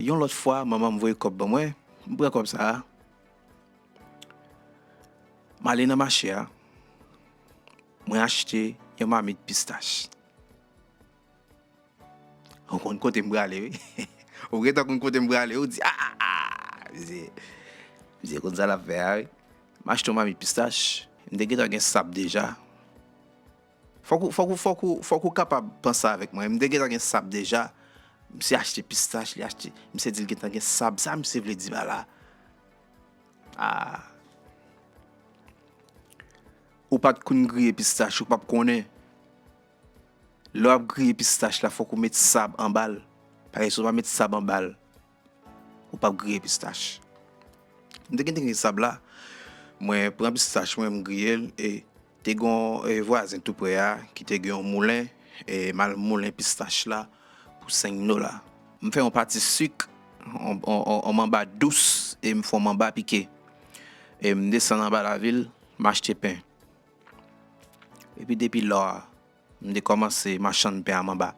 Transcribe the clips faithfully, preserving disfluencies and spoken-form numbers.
Yon lòt fwa, manman m voye kòb ban mwen, m pran kòb sa a, m ale nan mache a, mwen achte yon mamit pistach. Ou konn kote m prale, wi. Ou gentan konn kote m prale, ou di, "Ah, ah, ah, misye, misye konn sa l ap fè a, wi." M achte yon mamit pistach, m te gentan gen sab deja. Fòk ou, fòk ou, fòk ou, fòk ou kapab panse avèk mwen. M te gentan gen sab deja. Misye achte pistach, li achte, misye di l gentan gen sab. Sa misye vle di pa la? Ah. Ou pa t konn griye pistach, ou p ap konnen. Lè w ap griye pistach la, fòk ou met sab anba l. Paske si w pa met sab anba l, ou p ap griye pistach. M te gentan gen sab la, mwen pran pistach mwen, m griye l, e te gen yon, e, vwazen tou prè a ki te gen yon moulen, e m al moulen pistach la pou senk dola. M fè yon pati sik, yon, yon, yon, yon manba dous, e m fè yon manba pike. E m desann anba lavil, m achte pen. Epi depi lò a, m te kòmanse machann pen a manba.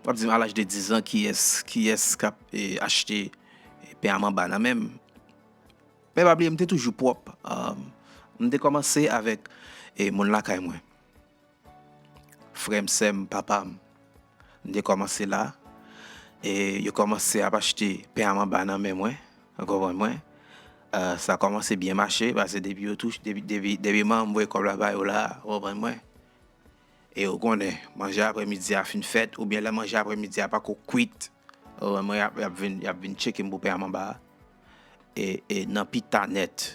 W ap di m, a laj de diz an, kiyès, kiyès k ap, e, achte, e, pen a manba nan men m? Men pa bliye, m te toujou pwòp. Um, m te kòmanse avèk, e, moun lakay mwen. Frè m, sè m, papa m. M te kòmanse la. E yo kòmanse ap achte pen a manba nan men mwen. Ou konprann mwen? Uh, sa kòmanse byen mache, paske depi yo touche, depi, depi, depi manman m voye kòb la ba yo la, ou konprann mwen? E ou konnen, manje aprèmidi a fin fèt, oubyen lè manje aprèmidi a pako kwit, ou konprann mwen, y ap, y ap vin, y ap vin tcheke m pou pen a manba a. E, e nan pita nèt,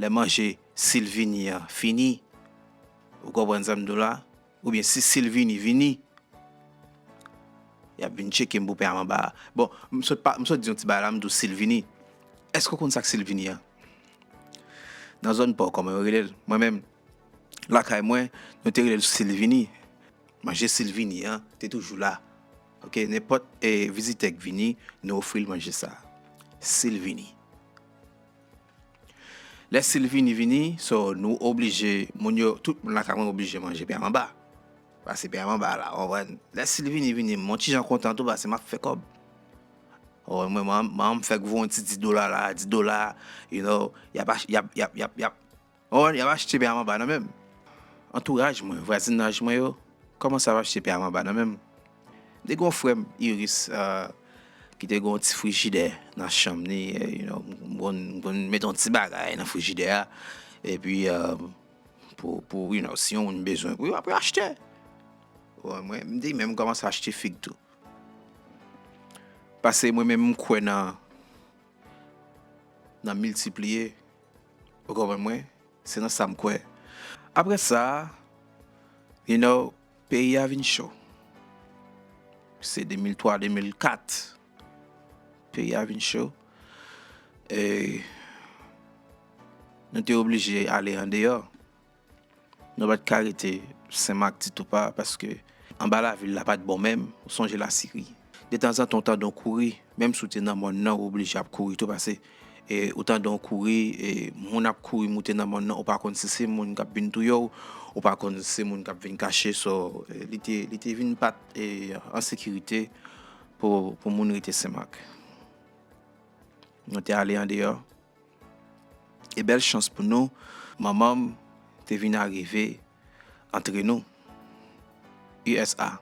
lè manje Silvini an fini, ou konprann sa m di w la? Oubyen si Silvini vini, y ap vin tcheke m pou pen a manba a. Bon, m sot pa, m sot di yon ti bagay la, m di w Silvini. Èske w konn sa k Silvini an? Nan zòn pa w, kòman yo rele l? Mwen menm, lakay mwen, nou te rele l Silvini. Manje Silvini an te toujou la. Oke, nenpòt, e, vizitè k vini, nou ofri l manje sa. Silvini. Lè Silvini vini, so nou oblije, moun yo, tout moun lakay mwen oblije manje pen a manba. Paske pen a manba la, w konprann. Lè Silvini vini, m yon ti jan kontan tou, paske m ap fè kòb. Ou konprann, mwen, mwen, mwen, m fèk voye yon ti dis dola la, dis dola, you know, y ap ach-, y ap, y ap, y ap, y ap, w konprann, y ap achte pen a manba nan men m. Antouraj mwen, vwazinaj mwen yo, kòmanse ap achte pen a manba nan men m. M te gen yon frè m, Iris, euh, ki te gen yon ti frijidè nan chanm li, eh, you know, m konn, m konn met yon ti bagay nan frijidè a, epi, euh, pou, pou, you know, si yon moun bezwen, pou yo ap achte. Bon, mwen, m te menm kòmanse achte fig tou. Paske mwen menm, m kwè nan, nan miltipliye. Ou konprann mwen? Se nan sa m kwè. Apre sa, you know, peyi a vin cho. Se de mil twa, de mil kat. Peyi a vin cho. E nou te oblije ale andeyò. Nou pa t ka rete Senmak ditou pa, paske anba lavil la pa t bon menm. Ou sonje Lasiri. Detanzantan, ou tande yon kouri, menm si w te nan mòn nan, ou oblije ap kouri tou, paske, e, ou tande yon kouri, e, moun ap kouri moute nan mòn nan, ou pa konn si se moun k ap vin touye w, ou pa konn si se moun k ap vin kache, so, e, li te, li te vin pa t, e, an sekirite pou, pou moun rete Senmak. Nou te ale andeyò. E bèl chans pou nou, manman m te vin arive antre nou, U S A.